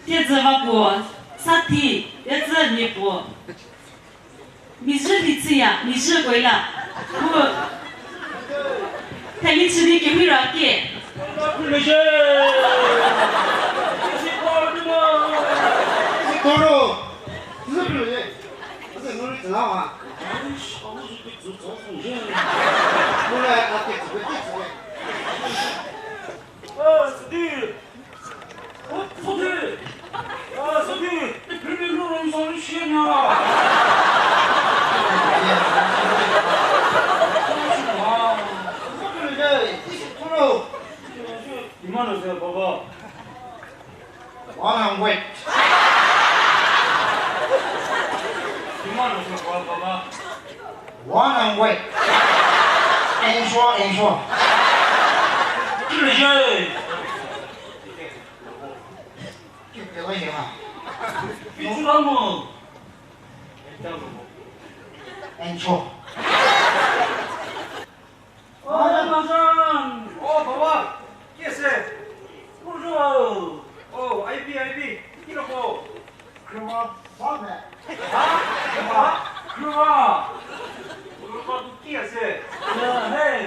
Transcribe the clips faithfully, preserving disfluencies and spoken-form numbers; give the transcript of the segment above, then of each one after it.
Tiedzü va puo, sa thi, tiedzü mia puo. Mizhü li chüya, mizhü koila. Mu, theli chü di kehira kie. Koro, zü pilo ye. Zü nuri tsüla wa. Nuri a ke tsü ke tsü. Ah, Sidi. Oh, Sidi. Ah, Sidi. Ni phi phi lo rong sa ni shie nya. Imano se baba. One and wait. Imano se baba. One and wait. Ensure, ensure. Kile ye. Kile ye ha. Ensure mo. Ensure. Oh, Ramazan! Oh, baba! Kiese? Bonjour! Oh, I B, I B. Kiloko? Khrüwa ba me. Ha? Khrüwa? Khrüwa! Khrüwa bu kiese? Ya, hey!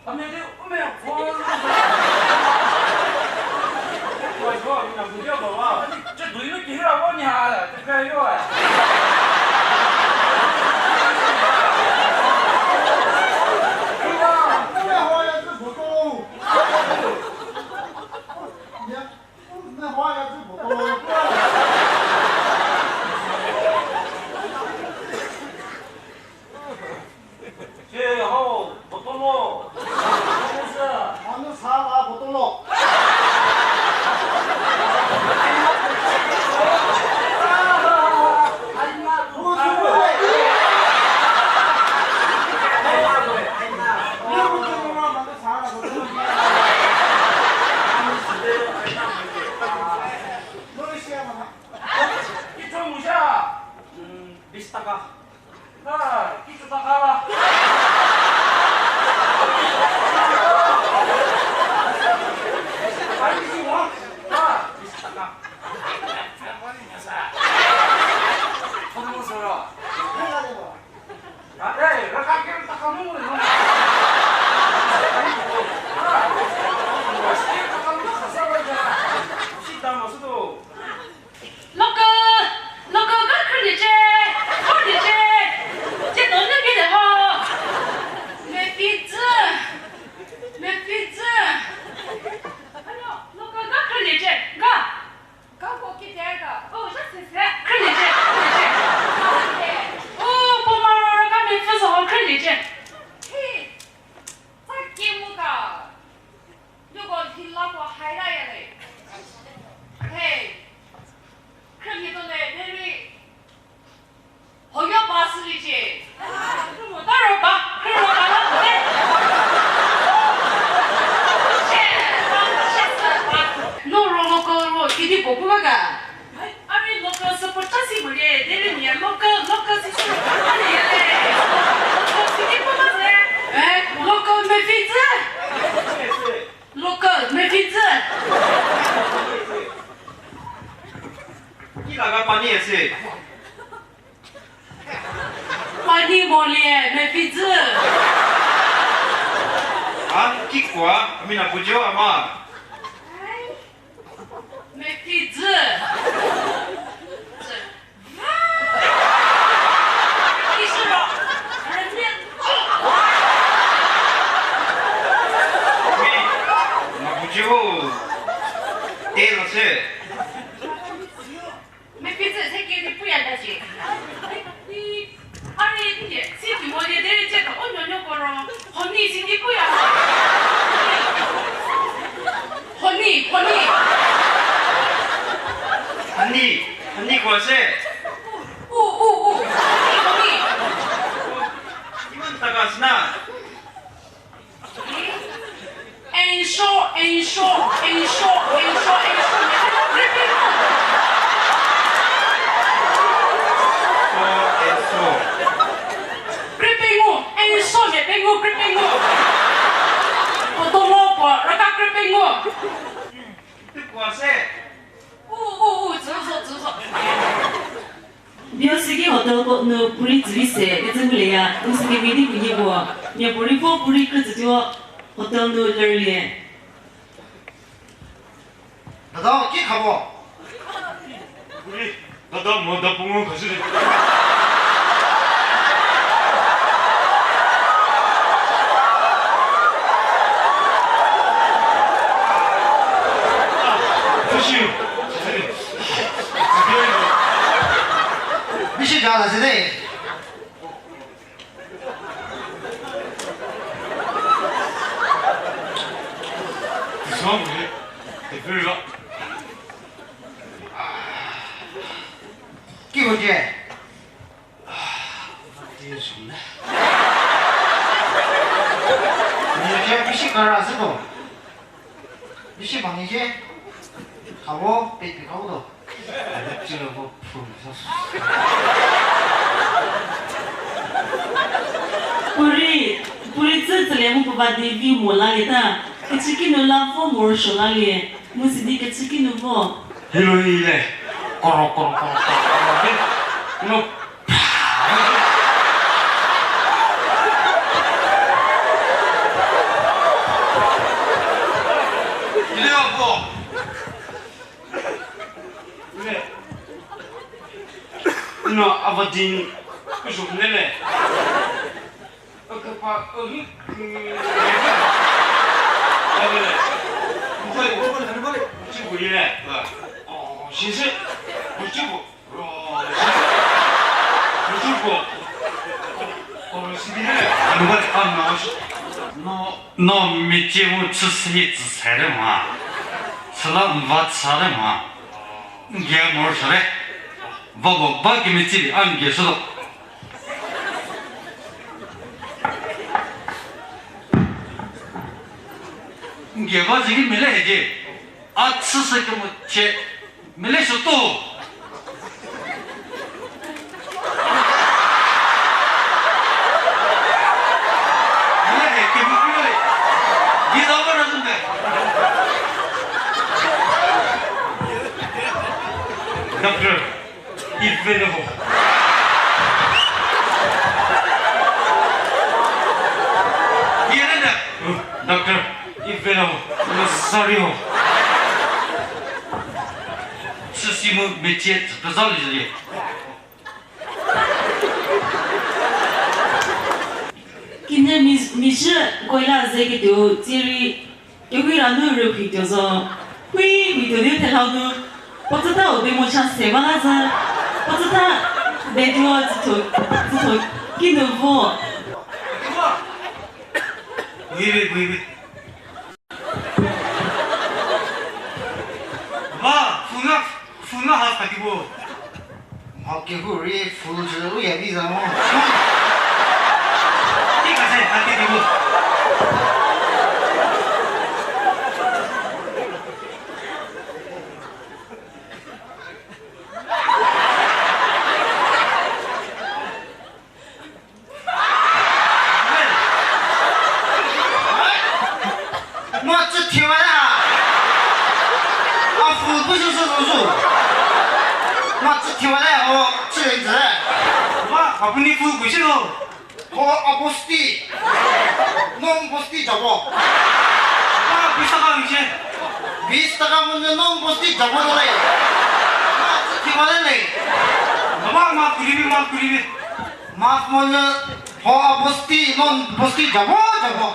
Ame de ume phone. Wa, wa, mina bu dia baba. Che dui nu kihira vo nya, te kra yo. Che ho, botolo. Manu sa la botolo. Bish taka. Ha, kichü taka la. Ha, kichü wa. Ha, bish taka. Kono soro. Ha, eh, raka ke taka mu. Ha, taka mu khasa wa ja. Sita ma su do. Local, local ga khrüliecie, khrüliecie. Tsie to nu pie de ho. Mepfitsü, mepfitsü. Alo, local ga khrüliecie, ga. Ga ko kite ga. O, ja se se. Khrüliecie, khrüliecie. O, puo maro ga mepfü zo ho khrüliecie. Hi, tsa ki mu ga. Luko hila ko haira ya le. Hey. Khrümi to le, derei. Hoyo ba süliecie. Taro ba, khrüro ba la ko le. Che, ba, che sü ba. No ro local ro, kidi puo pu ba ga. Ai, a rei local support ta si mo le, derei mia local, local si sü ba le. Local si ki pu ba le. Eh, local mepfitsü. Local, mepfitsü. Ki la ga pani ese. Pani molie, mepfitsü. A, ki kwa, a mina pujo ama. Mepfitsü. Mi, ma pujo. Te la se. Mepfitsü se kedi puya ta shi. Ari, si ki mo die derei tse ka o nuonuoko ro. Honi si ki puya. Honi, honi. Honi, honi ko se. U, u, u. Honi, honi. Iman taka sna. Ensure, ensure, ensure, ensure, ensure. Ensure, ensure. Kripengu, ensure, kripengu, kripengu. Puo to mo puo, raka kripengu. Ti puo se. U, u, u, Yosiki hotel ko nu puri tsüvi se kecü ngulie ya, mu sü kevi di puo nie puo, mia puorei vo puri krü tsütuo hotel nu lerlie. Dada, ki khabo? Puri, dada mo da pungu khashü di. Bisi ja la se de. Ki ho je? Ni je bisi kara zhü ko. Bisi mha ni je. Khabo, pe pe khabo do. Puri, puri tsü tsülie mu puo ba di vi mo lalie ta. Kechü kinu la vo mo rüsuo lalie. Mu sidi kechü kinu vo. Hilo hi le. Koro, koro, koro, koro, koro. No. Ile apo. Ile. No, avadin. Kusu nele. Akapa, ahi. Abele. Bale, bale, bale, bale. Chibu ile. Oh, sisi. Chibu. No, no, mecie mu chüsü hi tsü sede ma. Süla n va chüde ma. N gia morosuo le. Va bo ba kemetsili a n gia shütuo. N gia ba ziki mele hedi. A chüsü kemo chie. Mele shütuo. Mele he kemo kiro le. Di da ba ra zhü me. Doctor, ive le ho. Di le ne. Doctor, ive le ho. Sorry ho. Chüsi mu mecie tsü pezha lie. Kine mi, mizhü koila ze ketuo tsierei, kehira nu rüphi tuo zo. Hui, hui tuo di thela nu. Puo tsüta u be mo cha se ba la zü. Puo tsüta be tuo tsütho, tsütho kinu vo. Hui, hui, hui, hui. Ba, funa, funa ha kati bo. Mha kehou rei ful chü u ya vi za mo. Ki ka se, ha kati bo. Ma tsü thiwa la. A fu bu sü sü sü sü. Ma tsü thiwa la, o, tsü le tsü. Ma, a bu ni fu bu sü lo. O, a bosti. Non bosti jabo. Ma, bis taka mi che. Bis taka mo non bosti jabo le. Ma tsü thiwa la le. Ma, ma kuri bi, ma kuri bi. Maaf monyü, ho a bosti, non bosti jabo, jabo.